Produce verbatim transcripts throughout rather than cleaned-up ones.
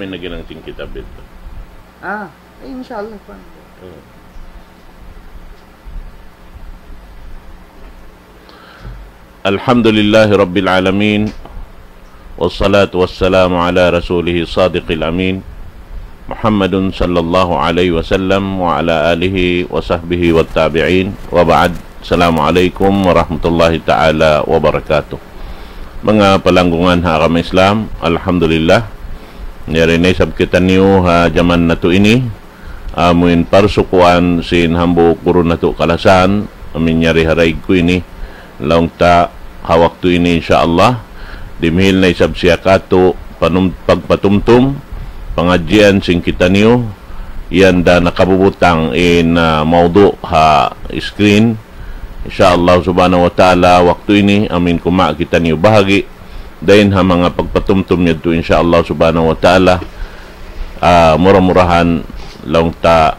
May naginang sin kitab ito. Ah, eh, inshallah, pan. Hmm. الحمد لله رب العالمين، والصلاة والسلام على رسوله الصادق الأمين، محمد صلى الله عليه وسلم وعلى آله وصحبه والتابعين، وبعد. السلام عليكم ورحمة الله تعالى وبركاته. Manga palanggungan ha agama Islam, alhamdulillah, yari na isab kitaniyu ha jaman natu' ini, amuin parsukuan sin hambuuk guru natu' kalasahan, amuin yari ha daig ku ini, laung ta ha waktu ini, insya Allah, dimihil na isab siya katu' panum-, pagpatumtum, pangadjian sin kitaniyu, yan da nakabubutang in, ah, mawdu' ha screen. Insya Allah subhanahu wa ta'ala, waktu ini, amuin kuma' kitaniyu bahagi', dayn ha manga pagpatumtum yadtu, insya Allah subhanahu wa ta'ala, ah, mura-murahan laung ta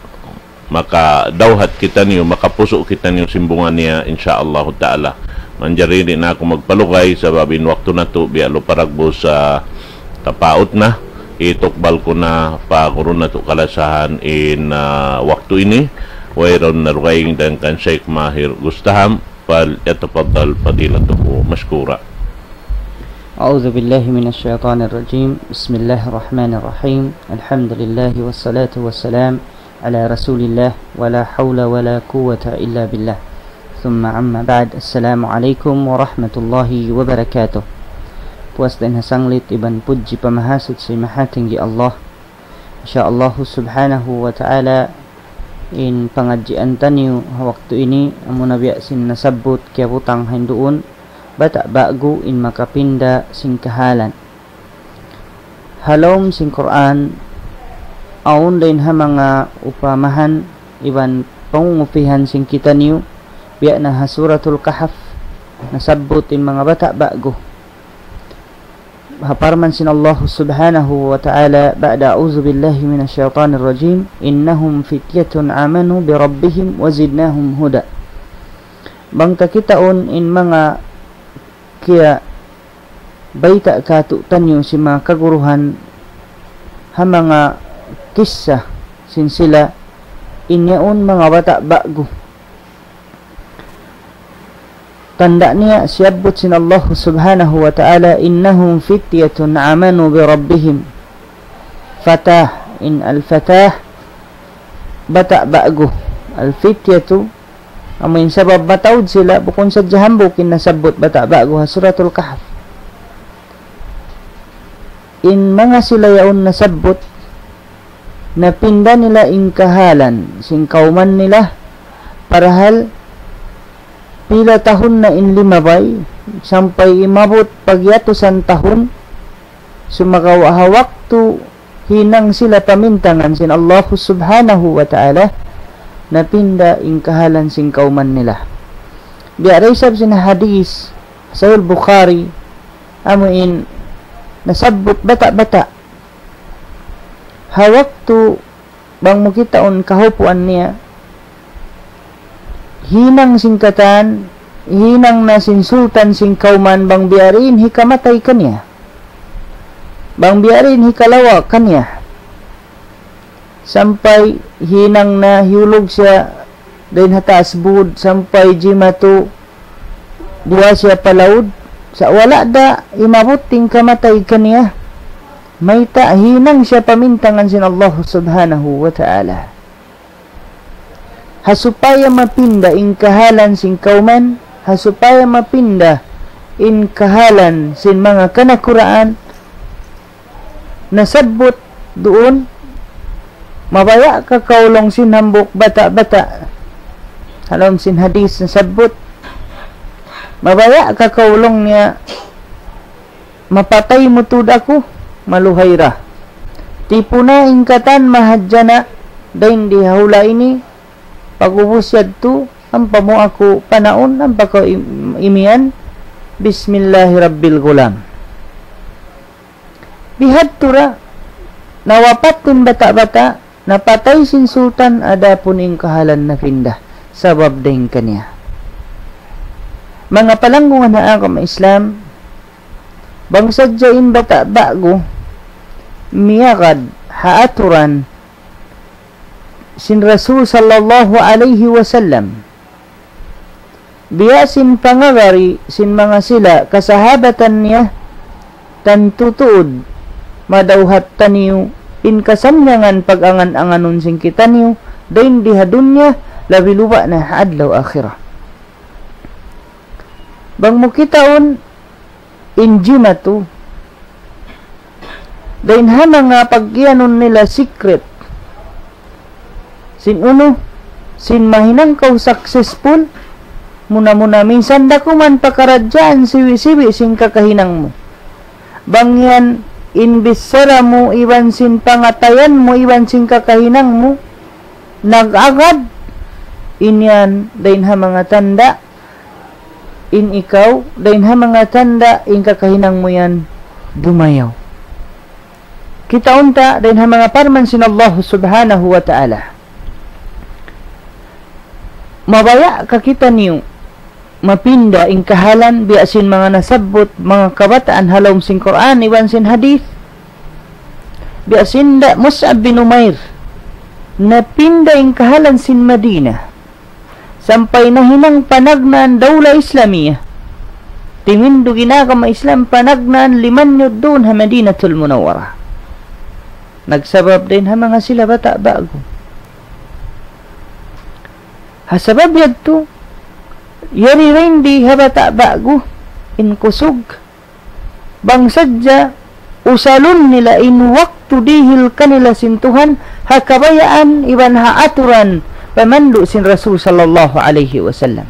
makadawhat kitaniyu, makapusu' kitaniyu sin bunga niya, insya Allah ta'ala. Manjari di' na aku magpalugay, sabab in waktu natu' biya' lu paragbus, ah, tapaut na, itukbal ku na pa guru natu' kalasahan in, ah, waktu ini, wayruun na dugaing dayn kan Sheikh Mahir Gustaham, فليتفضل فضيلته مشكورا. أعوذ بالله من الشيطان الرجيم. بسم الله الرحمن الرحيم. الحمد لله والصلاة والسلام على رسول الله ولا حول ولا قوة إلا بالله. ثم أما بعد. السلام عليكم ورحمة الله وبركاته. Puas dayn ha sanglit iban pudji pa Mahasuchi Mahatinggi Allah. Insya Allah subhanahu wa ta'ala, in pangadjian taniyu ha waktu ini, amuna biya' sin nasabbut kiyabutang ha duun, bata' ba'gu in makapinda sin kahalan. Ha lawm sin Qur'an, awn dayn ha manga upamahan iban pangungupihan sin kitaniyu, biya' na ha Suratul Kahf, nasabbut in manga bata' ba'gu. Ha parman sin Allah subhanahu wa ta'ala, بعد أعوذ بالله من الشيطان الرجيم، إنهم فتية آمنوا بربهم وزدناهم هدى. Bang ta kitaun in manga kiyabayta' kātu'niyu sin manga kaguruhan ha manga kissa sin sila, in yaun manga bata' ba'gu. Tanda' niya siyabbut sin Allah subhanahu wa ta'ala, إنهم فتية آمنوا بربهم. Fatah, in al-fatah, bata' ba'gu. Al-fityatu, amu in sabab mataud sila, bukun sadja hambuuk in nasabbut bata' ba'gu ha Suratul Kahf. In manga sila yaun nasabbut, napinda nila in kahalan sin kawman nila, parahal pila tahun na in limabay, sampay imabut pagyatusan tahun, sumagawa' ha waktu hinang sila pamintangan sin Allah subhanahu wa ta'ala, napinda in kahalan sin kawman nila. Biya' da isab sin hadis, Sahih Bukhari, amu in nasabbut bata'-bata'. Ha waktu bang mu kitaun kahupuan niya, hinang sin katan, hinang na sin sultan sin kawman bang biya' diin hikamatay kaniya. Bang biya' diin hikalawa' kaniya. Sampay hinang na hiyulug siya dayn ha taas bud, sampay jimatu, duwa siya pa laud, sa' wala' da imabut in kamatay kaniya. Mayta'? Hinang siya pamintangan sin Allah subhanahu wa ta'ala. Ha supaya mapinda in kahalan sin kawman, ha supaya mapinda in kahalan sin manga kanakuraan, nasabbut duun, mabaya' ka kaw laung sin hambuuk bata'-bata'. Ha lawm sin hadis nasabbut, mabaya' ka kaw laung niya mapatay mu tuud aku, maluhay ra. Tipuna in katan mahadjana' dayn di ha hula' ini, pag'ubus yadtu, ampa mu aku panaun, ampa kaw im-, imiyan, بسم الله رب الغلام. Bihadtu ra, nawapat in bata'-bata', napatay sin sultan, adapun in kahalan napinda, sabab dayn kaniya. Manga palanggungan ha agama Islam, bang sadja in bata' ba'gu, miyagad ha aturan sin Rasul sallallahu alayhi wasallam. Biya' sin pangagad sin manga sila kasahabatan niya, tantu tuud madawhat taniyu in kasannyangan pag-angan-anganun sin kitaniyu, dayn di ha dunya, labi luba' na ha adlaw akhirat. Bang mu kitaun in jimatu, dayn ha manga pag'iyanun nila secret. Sin unu, sin mahinang kaw successful, muna-muna minsan da kuman pakaradjaan siwi'-siwi' sin kakahinang mu. Bang yan in bichara mu, iban sin pangatayan mu, iban sin kakahinang mu, nag-agad, in yan dayn ha manga tanda', in ikaw, dayn ha manga tanda' in kakahinang mu yan dumayaw. Kitaun ta, dayn ha manga parman sin Allah subhanahu wa ta'ala. Mabaya' ka kitaniyu mapinda in kahalan biya' sin manga nasabbut, manga kabataan ha lawm sin Qur'an, iban sin hadith. Biya' sin da Mus'ab bin Umair, napinda in kahalan sin Madina. Sampay nahinang panagnaan dawla Islamiyah. Timindug in agama Islam panagnaan limanyud duun ha Madinatul Munawwarah. Nagsabab dayn ha manga sila bata' ba'gu. Ha sabab yadtu, yari dayn di ha bata' ba'gu, in kusug, bang sadja usalun nila in waktu dihil kanila sin Tuhan, ha kabayaan iban ha aturan pamandu' sin Rasul sallallahu alayhi wasallam.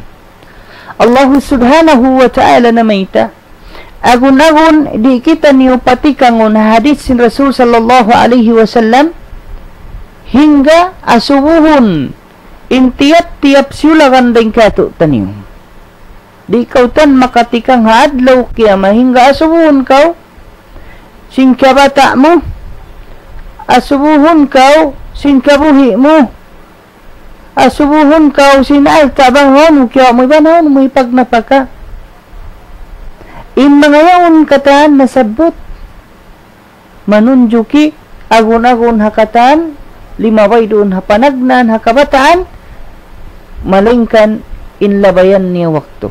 Allahu subhanahu wa ta'ala namayta', agun-agun di' kitaniyu patikangun ha hadith sin Rasul sallallahu alayhi wasallam, hangga asubuhun in tiyap-tiyap siyulagan dayn kātu'niyu. Di' kaw tuwan makatikang ha adlaw kiyamat, hangga asubuhun kaw sin kabata' mu, asubuhun kaw sin kabuhi' mu, asubuhun kaw sin alta' bang hawnu kiyawa' mu, iban hawnu mu hipagnapaka. In manga yaun katan nasabbut, manunjuki agun-agun ha katan, limabay duun ha panagnaan ha kabataan, malaingkan in labayan niya waktu.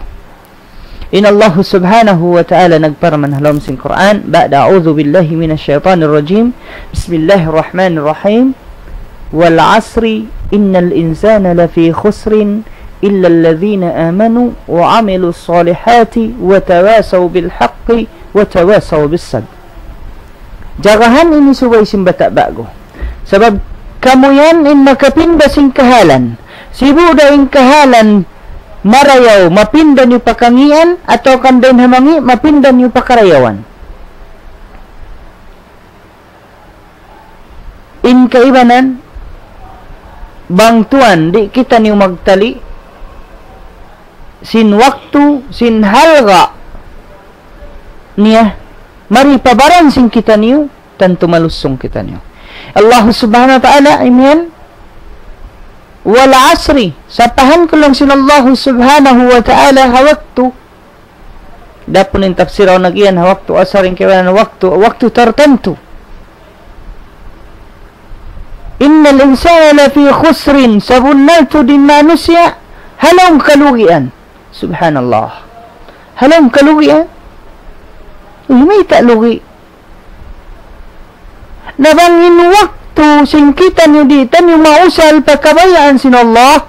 In Allah subhanahu wa ta'ala nagparman ha lawm sin Qur'an, ba'da a'udhu billahi minash shaytanir rajim, bismillahir rahmanir rahim, والعصر إن الإنسان لفي خسر إلا الذين آمنوا وعملوا الصالحات وتواصوا بالحق وتواصوا بالصبر. Jagahan ini subay sin bata' ba'gu. Sabab kamu yan in makapinda sin kahalan. Sibu' da in kahalan marayaw, mapinda niyu pa kangīan, atawa kan dayn ha mangī', mapinda niyu pa karayawan. In kaibanan, bang tuwan, di' kitaniyu magtali' sin waktu, sin halga' niya, mari pa baran sin kitaniyu, tantu malusung kitaniyu. Allah subhanahu wa ta'ala, imiyan, والعصر, sapahan ku laung sin Allah subhanahu wa ta'ala ha waktu, adapun in tafsir awn nag-iyan ha waktu asar, in kaibanan waktu, waktu tartantu. إن الإنسان لفي خسر, sabunnal tuud in manusiya' ha lawm kalugian. Subhanallah. Ha lawm kalugian. Uy, mayta' lugi'? Na bang in waktu sin kitaniyu di' taniyu mausal pa kabayaan sin Allah,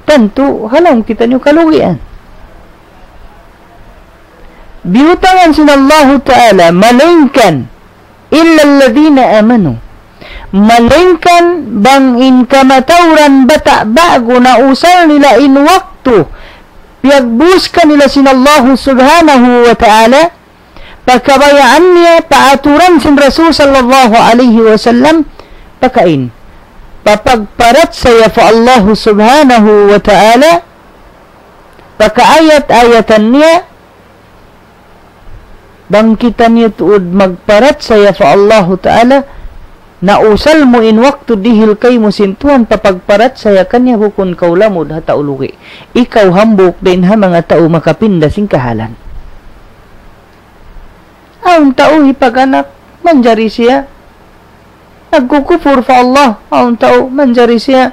tantu ha lawm kitaniyu kalugian. Biyutangan sin Allahu Ta'ala, malaingkan, إلا الذين آمنوا. Malaingkan bang in kamatauran bata' ba'gu nausal nila in waktu, piyagbus kanila sin Allahu subhanahu wa ta'ala, pa kabayaan niya, pa aturan sin Rasul sallallahu alayhi wasallam, pakain, pa pagparachaya pa Allahu subhanahu wa ta'ala, pa kaayat-ayatan niya, bang kitaniyu tuud magparachaya pa Allahu ta'ala, nausal mu in waktu dihil kaymu sin Tuhan pa pagparachaya kaniya, bukun kaw lamud ha tau lugi'. Ikaw hambuuk dayn ha manga tau makapinda sin kahalan. Awn tau hipag-anak, manjari siya nagkukupur pa Allah. Awn tau manjari siya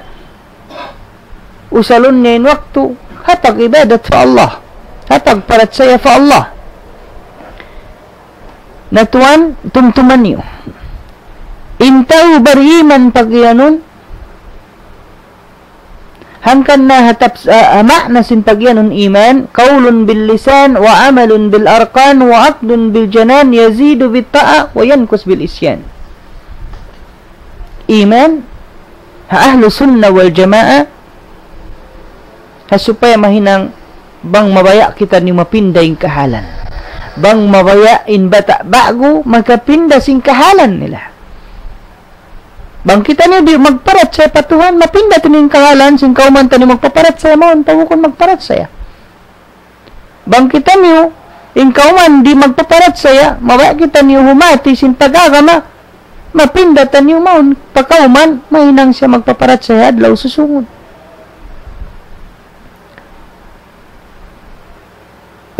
usalun niya in waktu ha pag-ibadat pa Allah, ha pagparachaya pa Allah. Na tuwan, tumtuma niyu. In tau bariman pagiyanun, hangkan na ha taps-, ah, ah, ma'na sin pagiyanun iman, قول باللسان وعمل بالأركان وعقد بالجنان يزيد بالطاعة وينقص بالعصيان. Iman, ha ahlu sunnah wal jamaah, ha supaya mahinang bang mabaya' kitaniyu mapinda in kahalan. Bang mabaya' in bata' ba'gu makapinda sin kahalan nila. Bang kitaniyu di' magparachaya pa Tuhan, mapinda taniyu in kahalan, sin kawman taniyu magpaparachaya, mawn pa bukun magparachaya. Bang kitaniyu, in kawman di' magpaparachaya, mabaya' kitaniyu humati sin pag-agama, mapinda taniyu mawn pa kawman, mahinang siya magpaparachaya adlaw susūngun.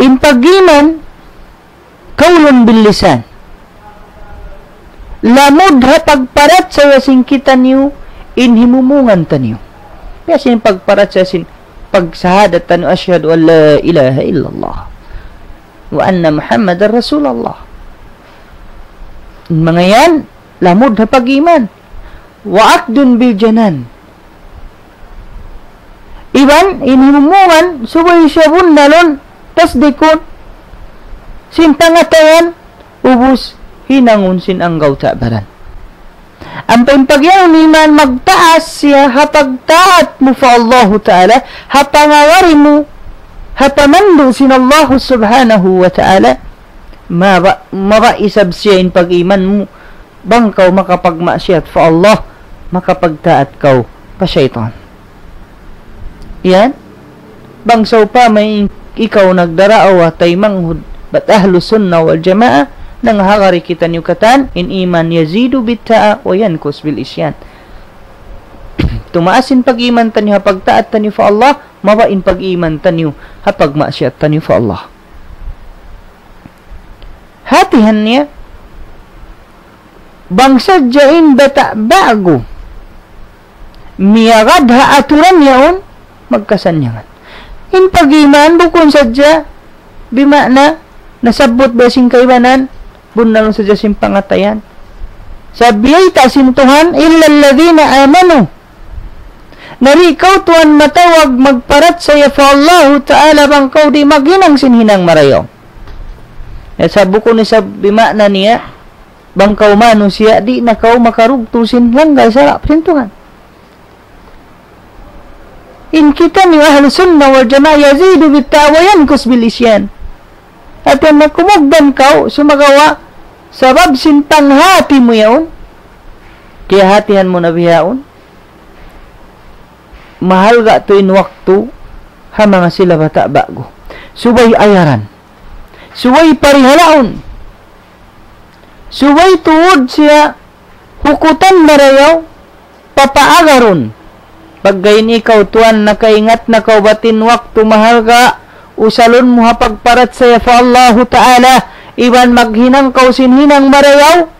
In pag-iman, قول باللسان. Lamud ha pagparachaya sin kitaniyu in himumungan taniyu. Biya' sin pagparachaya sin pagsahadat taniyu, أشهد أن لا إله إلا الله وأن محمدا رسول الله. In manga yan, lamud ha pag-iman. وعقد بالجنان. Iban, in himumungan, subay siya bunnalun, tasdikun, sin pangatayan, ubus hinangun sin anggawta' baran. Ampa in pagiyanun iman magtaas siya ha pagtaat mu pa Allahu Ta'ala, ha pangawari mu, ha pamandu' sin Allahu Subhanahu wa Ta'ala, maba-, maba isab siya in pag-iman mu, bang kaw makapagmaksiyat pa Allah, makapagtaat kaw pa saytan. Yan. Bang sawpama in-, ikaw nagdaraawa taymanghud bat ahlu sunnah wal jamaah, nangahagari kitaniyu katan, in iman يزيد بالطاعة وينقص بالعصيان. Tumaas in pag-iman taniyu ha pagtaat taniyu pa Allah, maba in pag-iman taniyu ha pagmaksiyat taniyu pa Allah. Hatihan niya, bang sadja in bata' ba'gu miyagad ha aturan yaun, magkasannyangan. In pag-iman bukun sadja, bima'na, nasabbut ba sin kaibanan, bunnalun sadja sin pangatayan. Sabab biyayta' sin Tuhan, إلا الذين آمنوا. Na di' kaw tuwan matawag magparachaya pa Allahu Ta'ala bang kaw di' maghinang sin hinang marayaw. Ya, sa' bukun isab bima'na niya, bang kaw manusiya', di' na kaw makarugtu sin langgal sara' pa sin Tuhan. In kitaniyu ahlu sunnah wal jamaah يزيد بالطاعة وينقص بالعصيان. Hati niya kumugdan kaw, sumagawa', sabab sin panghati mu yaun, kiyahatihan mu na bihaun, mahalga' tuud in waktu, ha manga sila bata' ba'gu. Subay ayaran. Subay parihalaun. Subay tuud siya hukutan marayaw, papaagarun. Pagga in ikaw tuwan nakaingat na kaw bat in waktu mahalga', usalun mu ha pagparachaya pa Allahu Ta'ala, iban maghinang kaw sin hinang marayaw.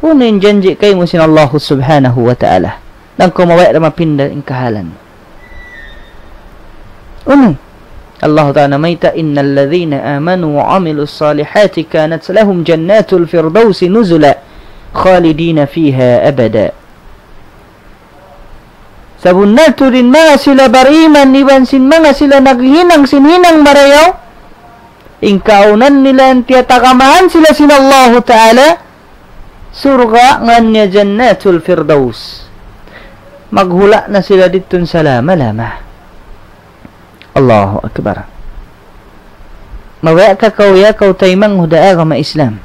Unu in janji' kaymu sin Allahu Subhanahu wa Ta'ala? Bang kaw mabaya' da mapinda in kahalan. Unu? Allahu Ta'ala mayta', إن الذين آمنوا وعملوا الصالحات كانت لهم جنات الفردوس نزلا خالدين فيها أبدا. Sabunnal tuud in manga sila bariman iban sin manga sila naghinang sin hinang marayaw, in kaawnan nila yan tiyatagamahan sila sin Allahu Ta'ala, surga' ngan niya Jannatul Firdaus. Maghula' na sila didtu salama-lama. Allahu Akbar. Mabaya' ka kaw ya kaw taymanghud ha agama Islam.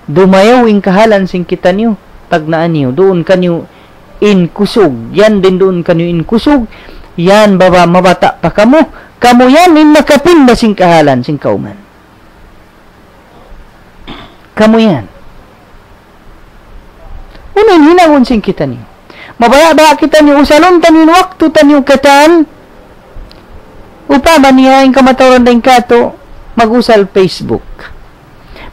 Dumayaw in kahalan sin kitaniyu, tagnaan niyu, duun kaniyu in kusug, yan duun kaniyu in kusug, yan baba mabata' pa kamu, kamu yan in makapinda sin kahalan sin kawman. Kamu yan. Unu in hinangun sin kitaniyu? Mabaya' ba kitaniyu usalun taniyu in waktu taniyu katan? Upama niya in kamatauran dayn katu', mag-usal Facebook.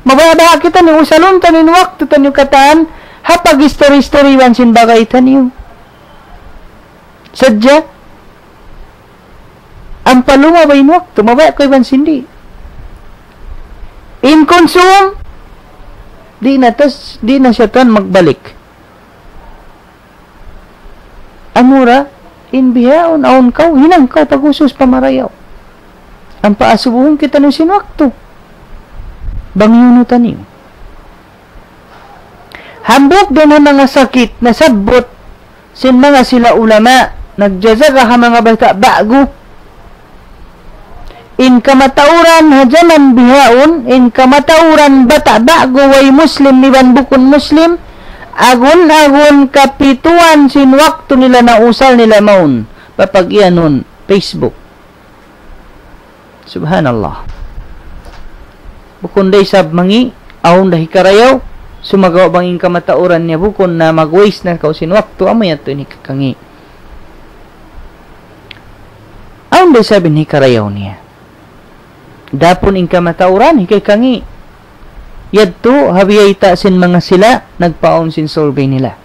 Mabaya' baha' kitaniyu usalun taniyu in waktu taniyu katan ha pag-istori-istori iban sin bagay taniyu. Sadja, ampa lumabay in waktu, mabaya' kaw iban sin di'. In kunsum, di' na tas, di' na siya tuwan magbalik. Amura, in bihaun awn kaw, hinang kaw pag-usus pamarayaw. Ampa asubuhun kitaniyu sin waktu. Bang yunu taniyu. Hambuuk dayn ha manga sakit nasabbut sin manga sila ulama, nagjajaga ha manga bata' ba'gu. In kamatauran ha jaman bihaun, in kamatauran bata' ba'gu way Muslim iban bukun Muslim, agun-agun kapituan sin waktu nila nausal nila mawn, papagiyanun, Facebook. Subhanallah. Bukun da isab mangi', awn da hikarayaw, sumagawa' bang in kamatauran niya bukun na mag-waste na kaw sin waktu, amu yadtu in hikakangi'. Awn da isab in hikarayaw niya. Adapun in kamatauran, hikakangi'. Yadtu, ha biyayta' sin manga sila, nagpaawn sin survey nila.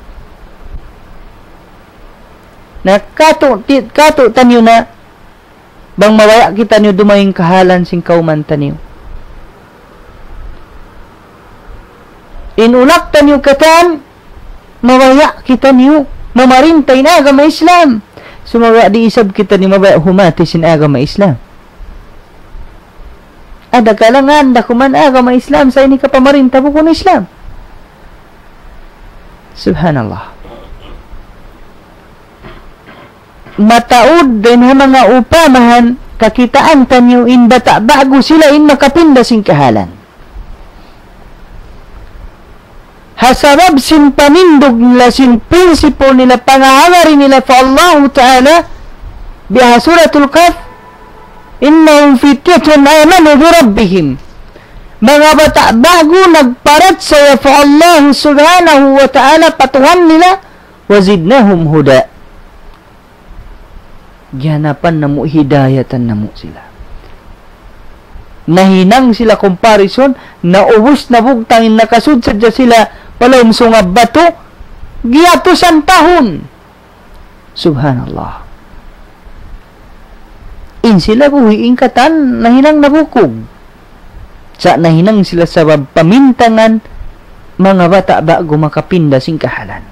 Na katu', ti-, katu' taniyu na, bang mabaya' kitaniyu dumayn kahalan sin kawman taniyu. In ulak taniyu katan, mabaya' kitaniyu mamarinta in agama Islam. Sumagawa' di' isab kitaniyu mabaya' humati sin agama Islam. Ada kalangan da kuman agama Islam, sa' ini kapamarinta bukun Islam. Subhanallah. Mataud dayn ha manga upamahan kakitaan taniyu in bata' ba'gu sila in makapinda sin kahalan. Ha sabab sin panindug nila, sin prinsipyu nila, pangahagari nila pa Allahu Ta'ala, biya' ha Suratul Kahf, إنهم فتية آمنوا بربهم. Manga bata' ba'gu nagparachaya pa Allah Subhanahu wa Ta'ala, pa Tuhan nila, وزدناهم هدى. Giyanapan namu', hidayatan namu' sila. Nahinang sila comparison, naubus na bugtang in nakasud sadja sila pa lawm sungab batu, giyatusan tahun. Subhanallah. In sila buhi' in katan nahinang nabukug. Sa' nahinang sila sabab pamintangan manga bata' ba'gu makapinda sin kahalan.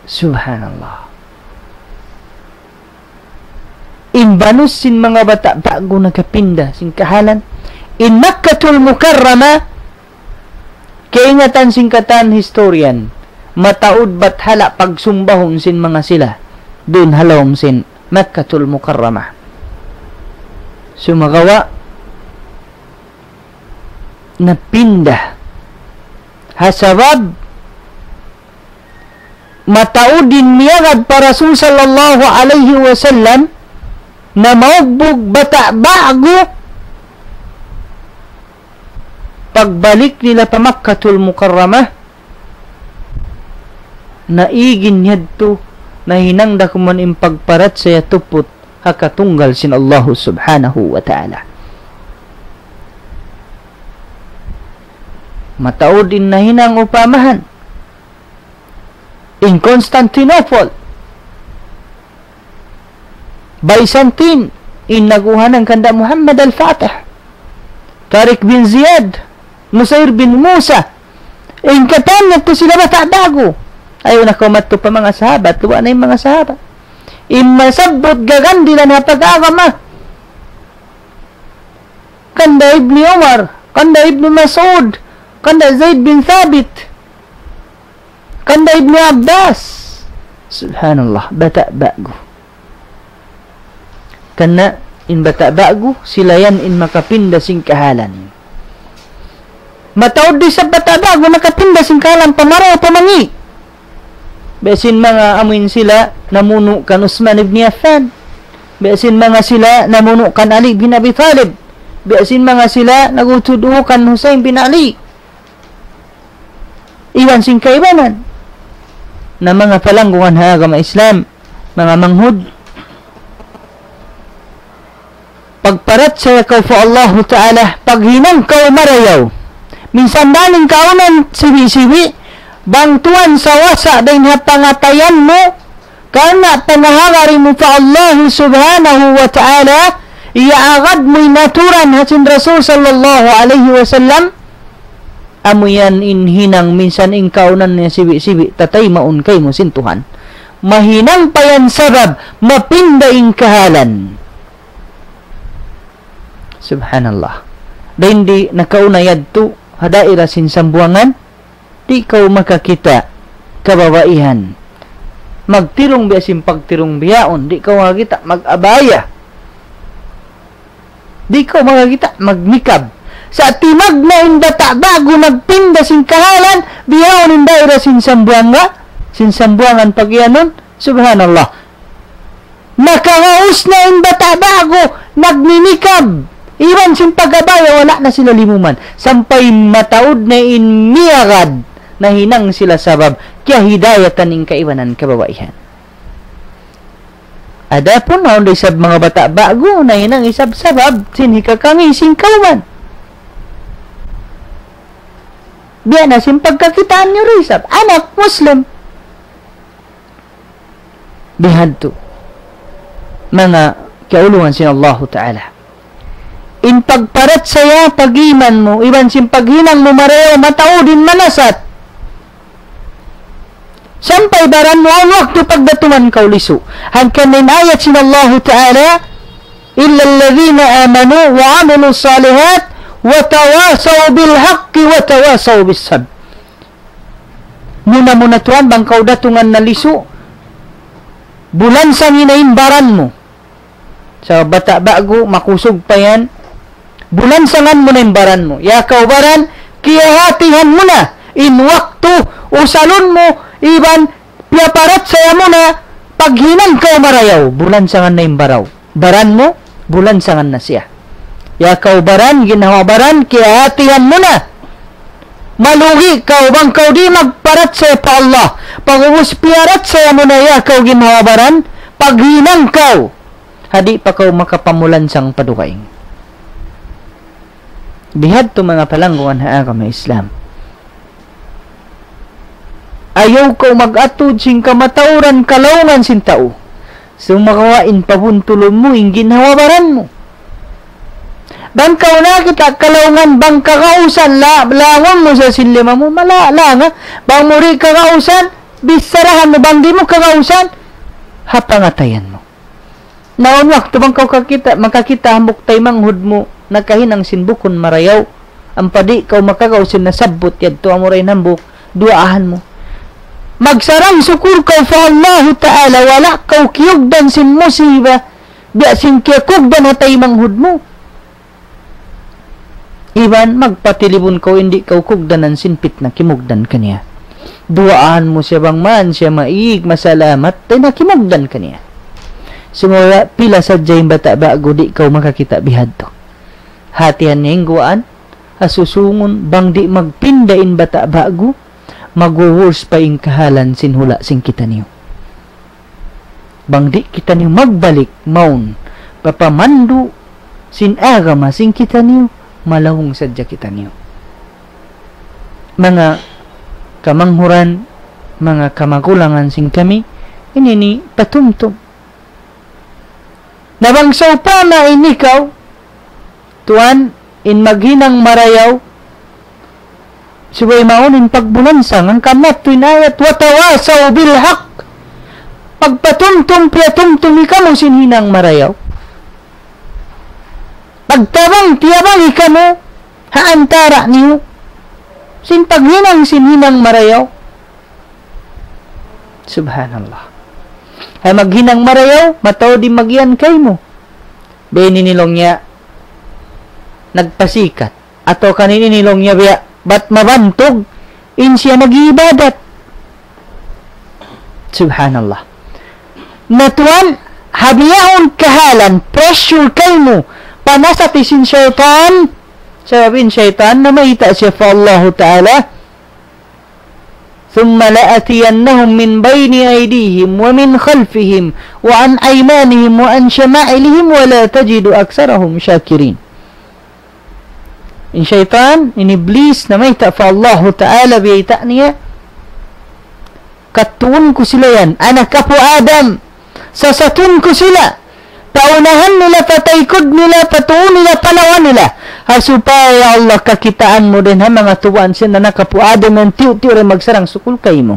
Subhanallah. In banus sin manga bata' ba'gu nakapinda sin kahalan. In Makkatul Mukarramah, kaingatan sin katan historian, mataud bat hala' pagsumbahun sin manga sila duun ha lawm sin Makkatul Mukarramah. Sumagawa', napinda. Ha sabab, mataud in miyagad pa Rasul sallallahu alayhi wasallam, na maugbug bata' ba'gu, pagbalik nila pa Makkatul Mukarramah, na igi in yadtu, nahinang da kuman in pagparachaya tuput ha katunggal sin Allahu Subhanahu wa Ta'ala. Mataud in nahinang upamahan. In Constantinople, Byzantine, in naguhanan kanda Muhammad al-Fatih, Tariq bin Ziyad, Nusair bin Musa, in katan yadtu sila bata' ba'gu. Ayaw na kaw madtu pa manga sahabat, luwa' na in manga sahabat. In masabbut gagandilan ha pag-agama. Kanda Ibni Umar, kanda Ibni Mas'ud, kanda Zaid bin Thabit, kanda Ibni Abbas. Subhanallah, bata' ba'gu. Karna' in bata' ba'gu, sila yan in makapinda sin kahalan. Mataud da isab bata' ba'gu nakapinda sin kahalan, pamarayaw, pamangi'. Biya' sin manga amuin sila namunu' kan Usman ibn Affan. Biya' sin manga sila namunu' kan Ali bin Abi Talib. Biya' sin manga sila nagutudu kan Husayn bin Ali. Iban sin kaibanan. Na manga palanggungan ha agama Islam, manga manghud, magparachaya kaw pa Allahu Ta'ala, paghinang kaw marayaw. Minsan dayn in kaunan sibi'-sibi', bang tuwan sawasa dayn ha pangatayan mu, karna' pangahagari mu pa Allahu Subhanahu wa Ta'ala, iyaagad mu in aturan ha sin Rasul sallallahu alayhi wasallam, amu yan in hinang minsan in kaunan niya sibi'-sibi', tataymaun kaymu sin Tuhan. Mahinang pa yan sabab, mapinda in kahalan. Subhanallah. Dayn di nakauna yadtu, ha daira sin Sambuwangan, di' kaw makakita' kababaihan. Magtirung biya' sin pagtirung bihaun, di' kaw makakita' mag-abaya. Di' kaw makakita' magnikab. Sa' timagna' in bata' ba'gu nagpinda sin kahalan, bihaun in daira sin Sambuwanga, sin Sambuwangan pagiyanun, subhanallah. Nakagaus na in bata' ba'gu, nagninikab. Iban sin pag-abaya, wala' na sila limuman. Sampay mataud na in miyagad, nahinang sila sabab, kiyahidayatan in kaibanan kababaihan. Adapun awn da isab manga bata' ba'gu, nahinang isab sabab, sin hikakami, sin kawman. Biya' na sin pagkakitaan niyu da isab, anak Muslim. Bihadtu. Manga kiyaulungan sin Allahu Ta'ala. In pagparachaya, pag-iman mu, iban sin paghinang mu marayaw, mataud in manasat. Sampay baran mu awn waktu pagdatungan kaw lisu'. Hangkan in ayat sin Allahu Ta'ala, إلا الذين آمنوا وعملوا الصالحات وتواصوا بالحق وتواصوا بالصبر. Muna-muna tuwan, bang kaw datungan na lisu', bulansangi na in baran mu. Sa' bata' ba'gu, makusug pa yan, bulansangan mu na in baran mu. Ya kaw baran, kiyahatihan mu na in waktu, usalun mu, iban piyaparachaya mu na, paghinang kaw marayaw, bulansangan na in baraw. Baran mu, bulansangan na siya. Ya kaw baran, ginhawa-baran, kiyahatihan mu na. Malugi kaw bang kaw di' magparachaya pa Allah. Pag'ubus piyarachaya mu na ya kaw ginhawa-baran, paghinang kaw. Ha di' pa kaw makapamulansang pa dugaing. Bihadtu manga palanggungan ha agama Islam. Ayaw kaw mag-atud sin kamatauran kalaungan sin tau. Sumagawa' in pabuntulun mu, in ginhawa-baran mu. Bang kaw nakakita' kalaungan, bang kagausan, la-, langun mu sa sin lima mu, mala-, langa. Bang mu di' kagausan, bisarahan mu, bang di' mu kagausan, ha pangatayan mu. Na awn waktu bang kaw kakita', makakita' hambuuk taymanghud mu, nakahinang sin bukun marayaw, ampa di' kaw makagaus sin nasabbut yadtu, amura in hambuuk, duwaahan mu. Magsarang-sukur kaw pa Allahu Ta'ala, wala' kaw kiyugdan sin musiba, biya' sin kiyakugdan ha taymanghud mu. Iban magpatilibun kaw in di' kaw kugdanan sin pitna kimugdan kaniya. Duwaahan mu siya bang man siya maig, masalamat, dayn ha kimugdan kaniya. Sumagawa' pila sadja in bata' ba'gu di' kaw makakita' bihadtu. Hatihan niya in guwaan, ha susungun bang di' magpinda in bata' ba'gu, magwo-worse pa in kahalan sin hula' sin kitaniyu. Bang di' kitaniyu magbalik mawn pa pamandu' sin agama sin kitaniyu, malawung sadja kitaniyu. Manga kamanghuran, manga kamagulangan sin kami, ini ini patumtum. Na bang sawpama in ikaw, tuwan, in maghinang marayaw, subay mawn in pagbulansang, hangkan madtu in ayat, وتواصوا بالحق. Pagpatumtum, piyatumtumi kamu sin hinang marayaw. Pagtabang, tiyabangi kamu, ha antara' niyu, sin paghinang, sin hinang marayaw. Subhanallah. Ay maghinang marayaw, mataud in magiyan kaymu. Biya' ini laung niya, nagpasikat. Atawa kan ini laung niya biya', bat mabantug, in siya nag-iibadat. Subhanallah. Na tuwan, ha bihaun kahalan, pressure kaymu, panasati sin saytan, sabab in saytan, namayta' siya pa Allahu Ta'ala, ثم لآتينهم من بين أيديهم ومن خلفهم وعن أيمانهم وعن شمائلهم ولا تجد أكثرهم شاكرين. In saytan, in Iblis, namayta' pa Allahu Ta'ala biyayta' niya, "Kadtuun ku sila yan, anak apu' Adam, sasatun ku sila, pa unahan nila, pa taykud nila, pa tuu nila, pa lawa nila. Ha supaya, ya Allah, kakitaan mu dayn ha manga tubuan sin anak apu' Adam yan, tiyu'-tiyu' da in magsarang sukul kaymu."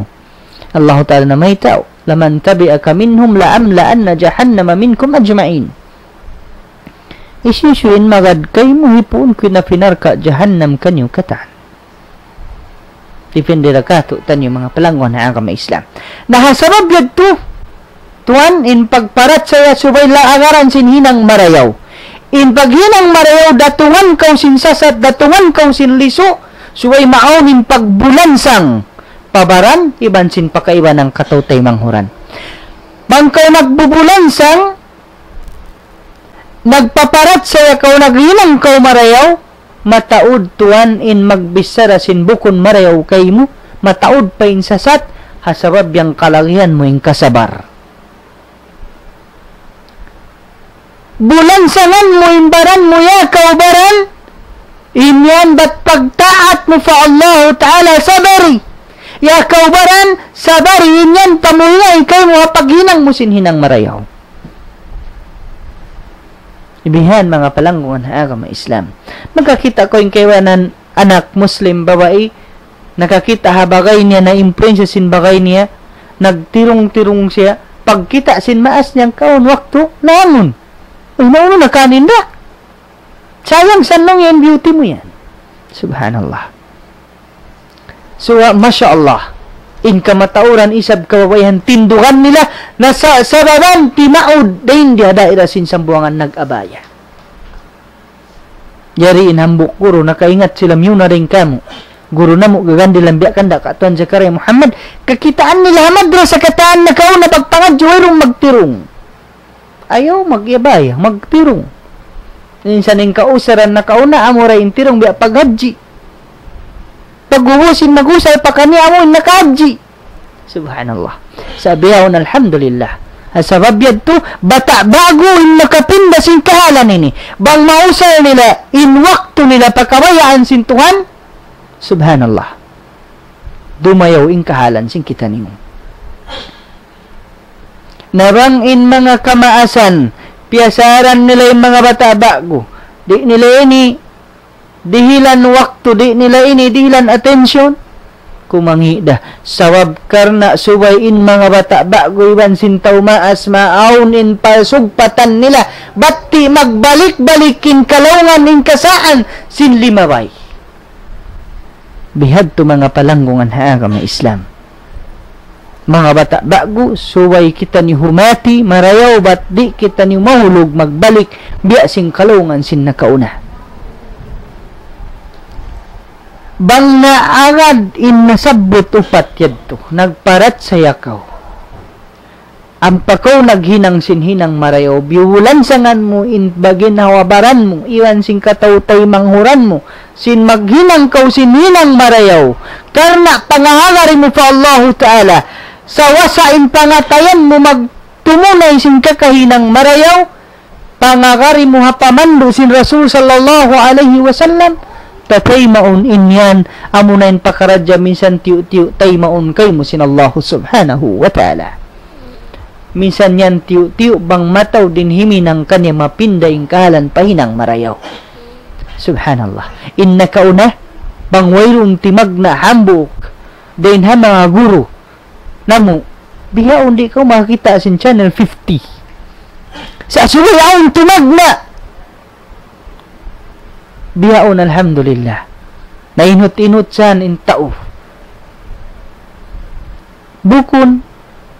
Allahu Ta'ala namayta', "لمن تبعك منهم لأملأن جهنم منكم أجمعين." Hisiyu-siyu in magad kaymu, hipuun ku na pa narka' jahannam kaniyu katan. Dipindi da katu' taniyu manga palangguan ha agama Islam. Na ha sabab yadtu, tuwan, in pagparachaya subay lagaran sin hinang marayaw. In paghinang marayaw datungan kaw sin sasat, datungan kaw sin lisu', subay maawn in pagbulansang pa baran, iban sin pakaibanan kataw-taymanghuran. Bang kaw nagbubulansang, nagpaparachaya kaw, naghinang kaw marayaw, mataud tuwan in magbichara sin bukun marayaw kaymu, mataud pa in sasat, ha sabab yan kalagihan mu in kasabar. Bulansangan mu in baran mu, ya kaw baran, in yan bat pagtaat mu pa Allahu Ta'ala, sabari. Ya kaw baran, sabari, in yan pamuhinay kaymu ha paghinang mu sin hinang marayaw. Bihan manga palangguan ha agama Islam. Makakita' kaw in kaibanan anak Muslim babai, nakakita' ha bagay niya, na-impluwensya sin bagay niya, nagtirung-tirung siya, pagkita' sin maas niya kaun waktu, naangun. Uy, naunu na kanin da? Sayang sa nung yan beauty mu yan. Subhanallah. So, ah, masha Allah. In kamatauran isab kababaihan tindugan nila, na sa-, sababan timaud, dayn di ha daira sin Sambuwangan nag-abaya. Jari in hambuuk guru, nakaingat sila miyuna dayn kamu. Guru namu' gagandilan biya' kanda' ka Tuan Zakaria Muhammad, kakitaan nila ha madrasa katan nakauna pagpangadji' wayruun magtirung. Ayaw mag-abaya, magtirung. Minsan in kausaran nakauna, amura in tirung biya' paghadji. Pag'ubus in mag-usal, pakaniya amu in nakahadji. Subhanallah. Sa' bihaun, alhamdulillah. Ha sabab yadtu, bata' ba'gu in makapinda sin kahalan ini. Bang mausal nila, in waktu nila pakabayaan sin Tuhan, subhanallah, dumayaw in kahalan sin kitaniyu. Na bang in manga kamaasan, piyasaran nila in manga bata' ba'gu, di' nila ini dihilan waktu, di' nila ini dihilan atensyon, kumangi' da. Sabab karna' subay in manga bata' ba'gu iban sin tau maas, maawn in pasugpatan nila, bat di' magbalik-balik in kalaungan, in kasaan sin limabay. Bihadtu manga palanggungan ha agama Islam. Manga bata' ba'gu, subay kitaniyu humati marayaw, bat di' kitaniyu mahulug magbalik biya' sin kalaungan sin nakauna. Bang naagad in nasabbut upat yadtu, nagparachaya kaw. Ampa kaw naghinang sin hinang marayaw, biyulansangan mu in baginhawa-baran mu, iban sin kataw-taymanghuran mu, sin maghinang kaw sin hinang marayaw. Karna' pangahagari mu pa Allahu Ta'ala, sawasa in pangatayan mu magtumunay sin kakahinang marayaw, pangagari mu ha pamandu' sin Rasul sallallahu alayhi wasallam, tataymaun in yan, amuna in pakaradja minsan tiyu'-tiyu' taymaun kaymu sin Allahu subhanahu wa ta'ala. Minsan yan tiyu'-tiyu' bang mataud in himinang kaniya mapinda in kahalan pa hinang marayaw. Subhanallah. In nakauna, bang wayruun timagna' hambuuk, dayn ha manga guru, namu', bihaun di' kaw makakita' sin channel fifty. Sa' subay awn tumagna'. Bihaun, alhamdulillah. Nainut-inut san in tau. Bukun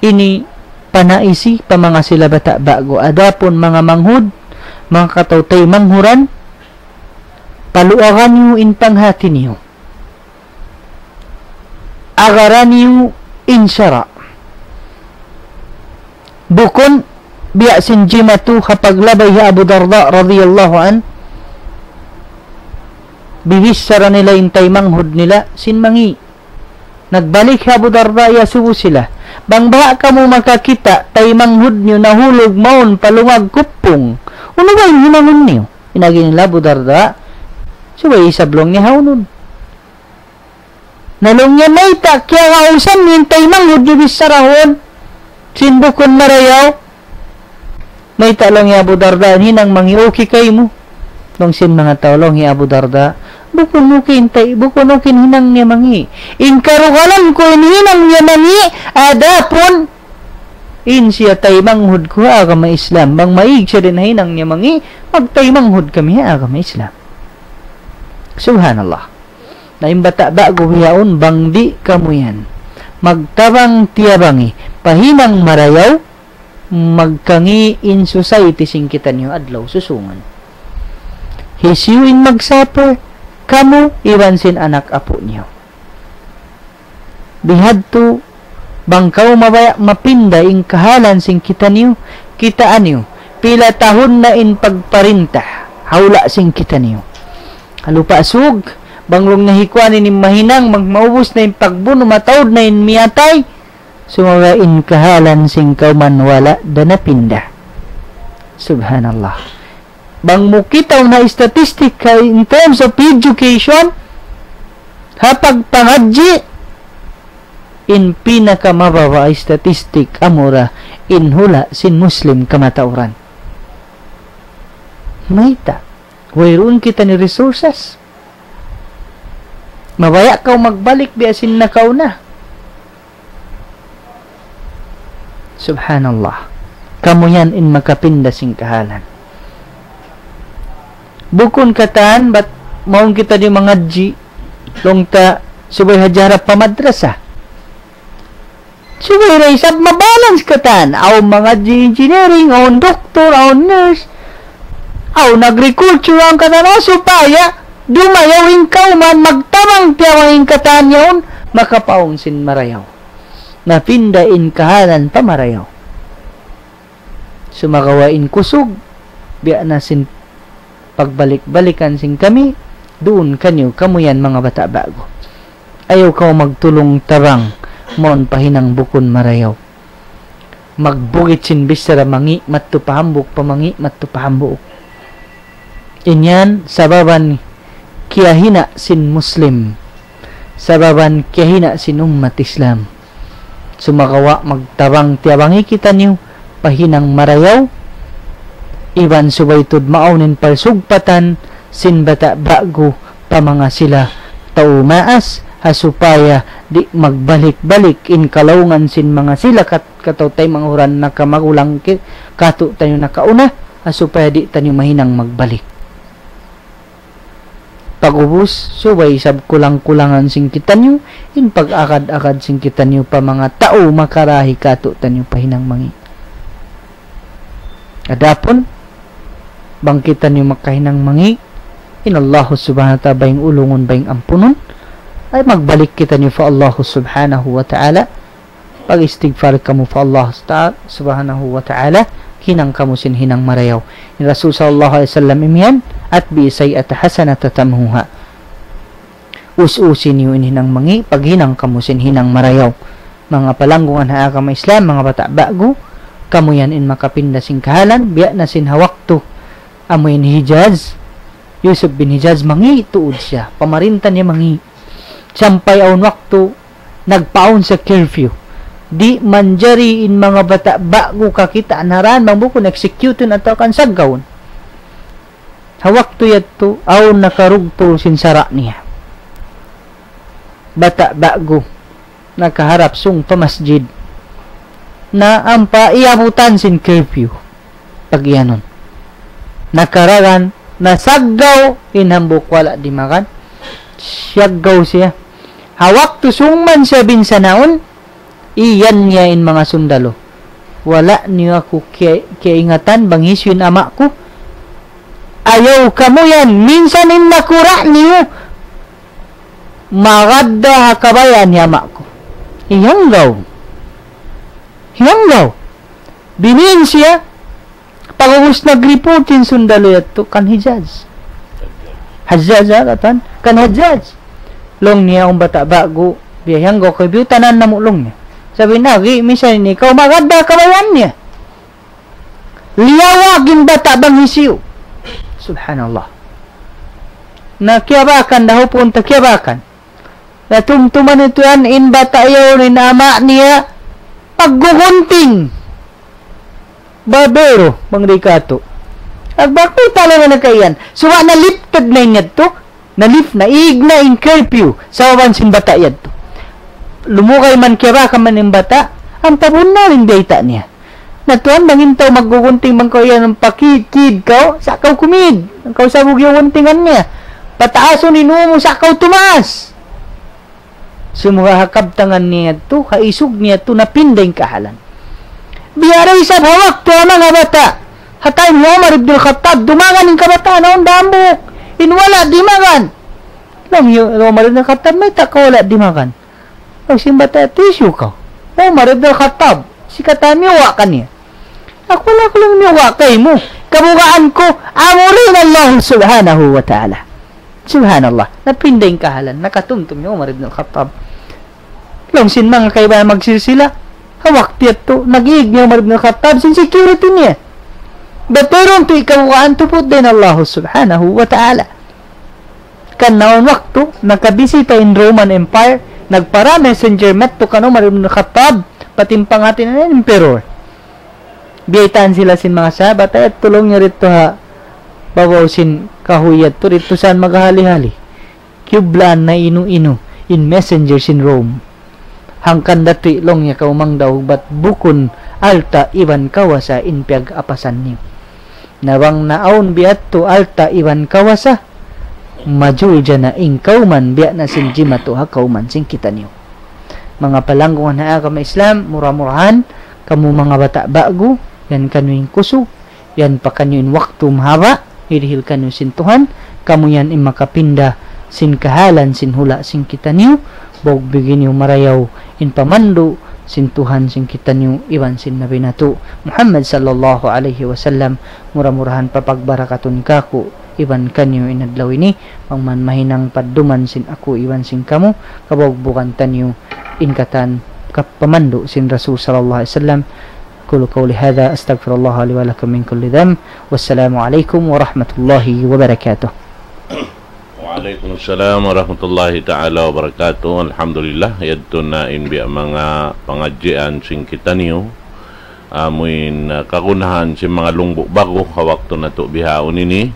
ini panaisi pa manga sila bata' ba'gu. Adapun manga manghud, manga kataw-taymanghuran, paluagan niyu in panghati niyu. Agaran niyu in sara'. Bukun biya' sin jimatu ha paglabay hi Abu Darda radiyallahu anhu, bibichara nila in taymanghud nila sin mangi'. Nagbalik hi Abu Darda, iyasubu sila. Bang baha' kamu makakita' taymanghud niyu nahulug mawn pa lungag kuppung, unu ba in hinangun niyu? In agi nila Abu Darda, subay isab laung niya hawnud. Na laung niya, mayta' kiyakausan niyu in taymanghud niyu bichara yaun sin bukun marayaw? Mayta' laung hi Abu Darda in hinang mangi' okay kaymu? Laung sin manga tau laung hi Abu Darda, bukun okay in tay-, bukun okay in hinang niya mangi'. In karugalan ku in hinang niya mangi', adapun in siya taymanghud ku ha agama Islam. Bang maig siya dayn ha hinang niya mangi', magtaymanghud kami ha agama Islam. Subhanallah. Na in bata' ba'gu bihaun, bang di' kamu yan magtabang-tiyabangi pa hinang marayaw, magkangi' in society sin kitaniyu adlaw susungun. Hisiyu in mag-suffer? Kamu iban sin anak apu' niyu. Bihadtu, bang kaw mabaya' mapinda in kahalan sin kitaniyu, kitaa niyu, pila tahun na in pagparinta ha hula' sin kitaniyu. Halupa Sug, bang laung niya hi kuan in mahinang, bang maubus na in pagbunu', mataud na in miyatay, sumagawa' in kahalan sin kawman wala' da napinda. Subhanallah. Bang mu kitaun ha statistic ha, in terms of education, ha pagpangadji', in pinakamababa' statistic amura in hula' sin Muslim kamatauran. Mayta'? Wayruun kitaniyu resources. Mabaya' kaw magbalik biya' sin nakauna. Subhanallah. Kamu yan in makapinda sin kahalan. Bukun katan, bat mawn kitaniyu mangadji', laung ta subay hadja harap pa madrasa. Subay da isab mabalance katan. Awn mangadji' engineering, awn doktor, awn nurse, awn agriculture, awn katan, ha supaya dumayaw in kawman, magtabang-tiyabang in katan yaun, makapaun sin marayaw. Mapinda in kahalan pa marayaw. Sumagawa' in kusug, biya' na sin pagbalik-balikan sin kami, duun kaniyu, kamu yan manga bata' ba'gu. Ayaw kaw magtulung-tabang mawn pa hinang bukun marayaw. Magbugit sin bichara mangi' madtu pa hambuuk, pa mangi' madtu pa hambuuk. In yan sababan kiyahina' sin Muslim, sababan kiyahina' sin ummat Islam. Sumagawa' magtabang-tiyabangi kitaniyu pa hinang marayaw, iban subay tuud maawn in palsugpatan sin bata' ba'gu pa manga sila tau maas, ha supaya di' magbalik-balik in kalaungan sin manga sila kat-, kataw-taymanghuran nakamagulang ki-, kātu'niyu nakauna, ha supaya di' taniyu mahinang magbalik. Pag'ubus, subay isab kulang-kulangan sin kitaniyu in pag-agad-agad sin kitaniyu pa manga tau makarahi kātu'niyu pa hinang mangi'. Adapun, bang kitaniyu makahinang mangi', in Allahu Subhanahu wa Ta'ala bayng ulungun, bayng ampunun, ay magbalik kitaniyu pa Allahu Subhanahu wa Ta'ala, pag-istighfar kamu pa Allah Subhanahu wa Ta'ala, hinang kamu sin hinang marayaw. In Rasul sallallahu alayhi wasallam imiyan, أتبع السيئة الحسنة تمحها. Us-usi niyu in hinang mangi', paghinang kamu sin hinang marayaw. Manga palanggungan ha agama Islam, manga bata' ba'gu, kamu yan in makapinda sin kahalan, biya' na sin ha waktu amu in Hijaz, Yusuf bin Hijaz mangi' tuud siya, pamarinta niya mangi'. Sampay awn waktu nagpaawn siya curfew. Di' manjari in manga bata' ba'gu kakitaan ha dān bang bukun execute-un atawa kan saggawun. Ha waktu yadtu, awn nakarugtul sin sara' niya. Bata' ba'gu nakaharap sung pa masjid. Na ampa iyabutan sin curfew. Pag-iyanun. Nakaragan, nasaggaw, in hambuuk wala' dimagan. Siyaggaw siya. Ha waktu sung man siya binsanaun, iyan niya in manga sundalu. Wala' niyu aku kiya-, kiyaingatan bang hisiyu in ama' ku. Ayaw kamu yan, minsan in nakura' niyu. Magad da ha kabayaan hi ama' ku. Hiyanggaw. Hiyanggaw. Binin siya, pag'ubus nag-report in sundalu yadtu kan Hijaz. Hajjaj, ha, katan? Kan Hajjaj. Laung niya, awn bata' ba'gu, Biya' hanggaw kaw biyutanan namu' laung niya. Sabab in agi, minsan ini kaw magad da kabayaan niya. Liyawag in bata' bang hisiyu. Subhanallah. Na kiyabakan, dahupuun ta kiyabakan. Na tumtuman itu yan, in bata' yaun, in ama' niya, paggugunting. Barbero, bang di katu'. Agbakita lang na kaiyan. So, na lifted na in yadtu. Na lift na, ig na in curfew. Sabab sin bata' yadtu. Lumugay man kiyabakan man in bata'. Ampa bunnal in bayta' niya. Na tuwan, bang in tau maggugunting bang kaw yan, pakid-kid kaw, sa' kaw kumid. Bang kaw sabug yaun guntingan niya. Pataasun in ū mu, sa' kaw tumaas. Sumagawa' ha kabtangan niya yadtu, ha isug niya yadtu, napinda in kahalan. Biya' da isab ha waktu ha manga bata'. Ha time hi Umar ibn al-Khattab, dumagan in kabataan, awn da hambuuk. In wala' dimagan. Laung hi Umar ibn al-Khattab, mayta' kaw wala' dimagan? Laung sin bata', tissue kaw. Umar ibn al-Khattab, si kata miyuwa' kaniya. Aku wala' aku laung miyuwa' kaymu. Kabugaan ku, amura in Allah subhanahu wa ta'ala. Subhanallah. Napinda in kahalan. Nakatumtum hi Umar ibn al-Khattab. Laung sin manga kaibanan magsilsila. Ha waktu yadtu, nag-iig hi Umar ibn al-Khattab sin security niya. Bat wayruun tuud kabugaan, tuput da in Allah subhanahu wa ta'ala. Kan awn waktu, nakabisita in Roman Empire, nagpara messenger madtu kan Umar ibn Khattab, pa timpanghati niya in emperor. Biyaytaan sila sin manga sahabat, ay, tulung niya didtu ha babaw sin kahuy yadtu, didtu sa maghali-hali. Kiyublaan na inu-inu, in messenger sin Rome. Hangkan datu' laung niya kaw mangdaug bat bukun alta' iban kawasa in piyag-apasan niyu. Na bang naawn biya' yadtu alta' iban kawasa, majul jana in kawman biya' na sin jimatu ha kawman sin kitaniyu. Manga palanggungan ha agama Islam, mura-murahan, kamu manga bata' ba'gu, yan kaniyu in kusug, yan pa kaniyu in waktu mahaba', hirihil kaniyu sin Tuhan, kamu yan in makapinda sin kahalan sin hula' sin kitaniyu, bang bigi niyu marayaw in pamandu' sin Tuhan sin kitaniyu iban sin Nabi natu' Muhammad sallallahu alayhi wasallam, mura-murahan papagbarakatun kāku' iban kaniyu in adlaw ini, bang man mahinang padduman sin aku iban sin kamu, kabugbugan taniyu in katan kapamandu' sin Rasul sallallahu alayhi wasallam. أقول قولي هذا، أستغفر الله لي ولكم من كل ذنب. والسلام عليكم ورحمة الله وبركاته. Wa alaykum salam wa rahmatullahi ta'ala wa barakatuh. Alhamdulillah, yadtu na in biya' manga pangadjian sin kitaniyu. Amuin, ah, kagunahan sin manga lungbu' ba'gu ha waktu natu' bihaun ini.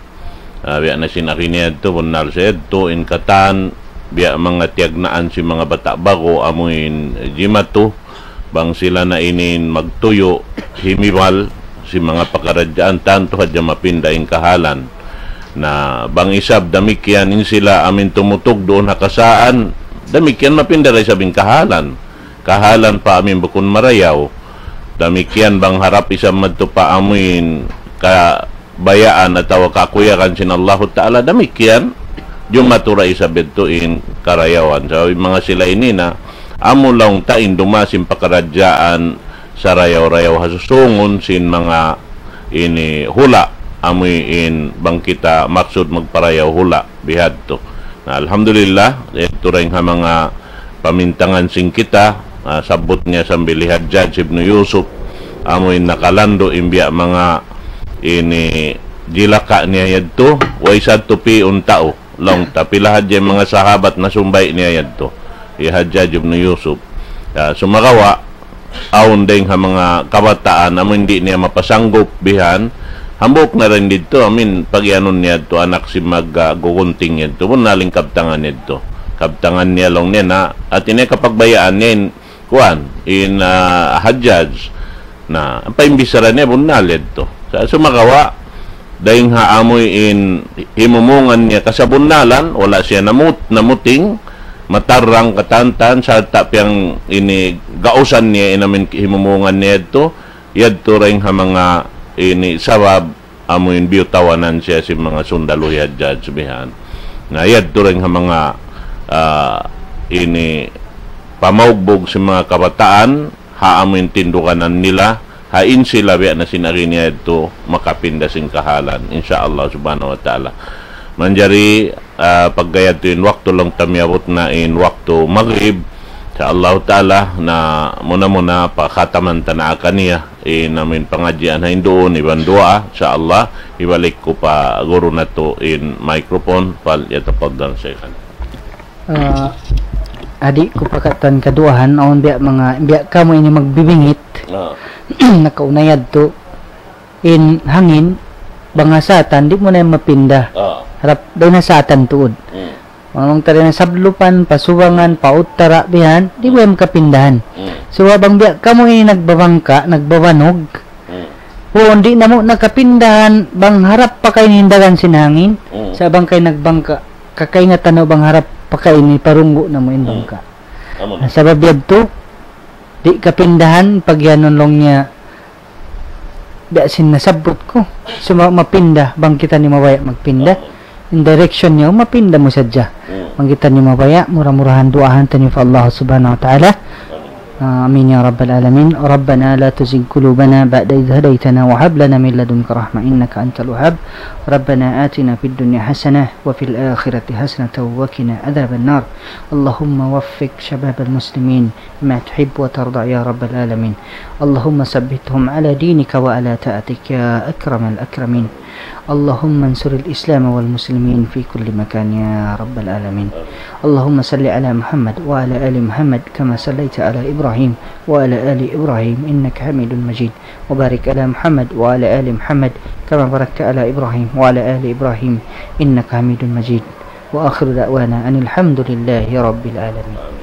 Ah, biya' na sin agi niya yadtu, bunnal sa yadtu, in katan, biya' manga tiyagnaan sin manga bata' ba'gu, amuin jimatu, bang sila na ini in magtuyu', himibal, sin manga pakaradjaan, tantu hadja mapinda in kahalan. Na, bang isab damikkiyan in sila amuin tumutug duun ha kasaan, damikkiyan mapinda da isab in kahalan. Kahalan pa amuin bukun marayaw. Damikkiyan bang harap isab madtu pa amuin ka bayaan atawa kakuyagan sin Allahu Ta'ala, damikkiyan, jumatu da isab yadtu in karayawan. Sabab in manga sila ini na, amu laung ta in dumasin pakaradjaan sarayaw-rayaw ha susungun sin manga ini hula', amuin bang kita maksud magparayaw hula', bihadtu. Na, alhamdulillah, yadtu da in ha manga pamintangan sin kita, ah, sabbut niya sambil hi Hajjaj ibn Yusuf, amuin nakalandu' in biya' manga ini jilaka niya yadtu, way sadtu pi'un tau. Laung ta, pila hadja in manga sahabat nasumbay' niya yadtu. Hi Hajjaj ibn Yusuf. Ah, sumagawa', awn dayng ha manga kabataan, amuin di' niya mapasanggup bihan, hambuuk na dayn didtu, amuin pagiyanun niya yadtu anak sin mag, ah, gugunting yadtu, bunnal in kabtangan yadtu. Kabtangan niya laung niya na, hati niya kapagbayaan niya in, kuwan, in, ah, Hajjaj. Na, paimbisara niya bunnal yadtu. Sa' sumagawa', dayng ha amuin himumungan niya kasabunnalan, wala' siya namut-, namuting, matarrang katantan, sarta' piyang ini gausan niya in amuin himumungan niya yadtu, yadtu dayng ha manga ini sabab amuin biyutawanan siya sin manga sundalu hi Hajjaj bihan. Na yadtu dayng ha manga, ah, ini pamaugbug sin manga kabataan, ha amuin tinduganan nila, ha in sila biya' na sin agi niya yadtu makapinda sin kahalan, insya Allah subhanahu wa ta'ala. Manjari, ah, pagga yadtu in waktu laung ta miyabut na in waktu magrib, Insha Allah Ta'ala, na muna-muna pa khataman ta na kaniya, in amin pangadjian ha induun, iban duwaa, insha Allah, hibalik ku pa guru natu' in microphone, فليتفضل شيخنا. Ah, adi' ku pa katan kaduwahan, awn biya' manga, biya' kamu ini magbibingit, Ah. nakauna yadtu, in hangin, bang ha satan, di' mu na yan mapinda. Ah. Harap, dayn ha satan tuud. Hmm. Bang laung ta dayn ha sablupan, pa subangan, pa uttara, bihan, di' mu yan makapindahan. Hmm. So, bang biya' kamu ini nagbabangka, nagbabanog, Hmm. puun di' namu' na kapindahan, bang harap pa kayni in dagan sin hangin, Hmm. sa' bang kaw nagbangka, kakaingatan mu bang harap pa kayni parunggu' namu' in Hmm. bangka. Amu na. Na sabab yadtu, di' kapindahan, pagiyanun laung niya, biya' sin nasabbut ku, suma mapinda, bang kitaniyu mabaya' magpinda. Amu. In direction niya, mapinda mu sadja. Hmm. Bang kitaniyu mabaya', mura-murahan duwaahan taniyu pa Allah Subhanahu wa Ta'ala. Amu. آمين يا رب العالمين. ربنا لا تزغ قلوبنا بعد إذ هديتنا وهب لنا من لدنك رحمة إنك أنت الوهاب. ربنا آتنا في الدنيا حسنة وفي الآخرة حسنة وقنا عذاب النار. اللهم وفق شباب المسلمين لما تحب وترضى يا رب العالمين. اللهم ثبتهم على دينك وعلى طاعتك يا أكرم الأكرمين. اللهم انصر الإسلام والمسلمين في كل مكان يا رب العالمين. اللهم صل على محمد وعلى آل محمد كما صليت على إبراهيم وعلى آل إبراهيم إنك حميد مجيد. وبارك على محمد وعلى آل محمد كما باركت على إبراهيم وعلى آل إبراهيم إنك حميد مجيد. وآخر دعوانا أن الحمد لله رب العالمين.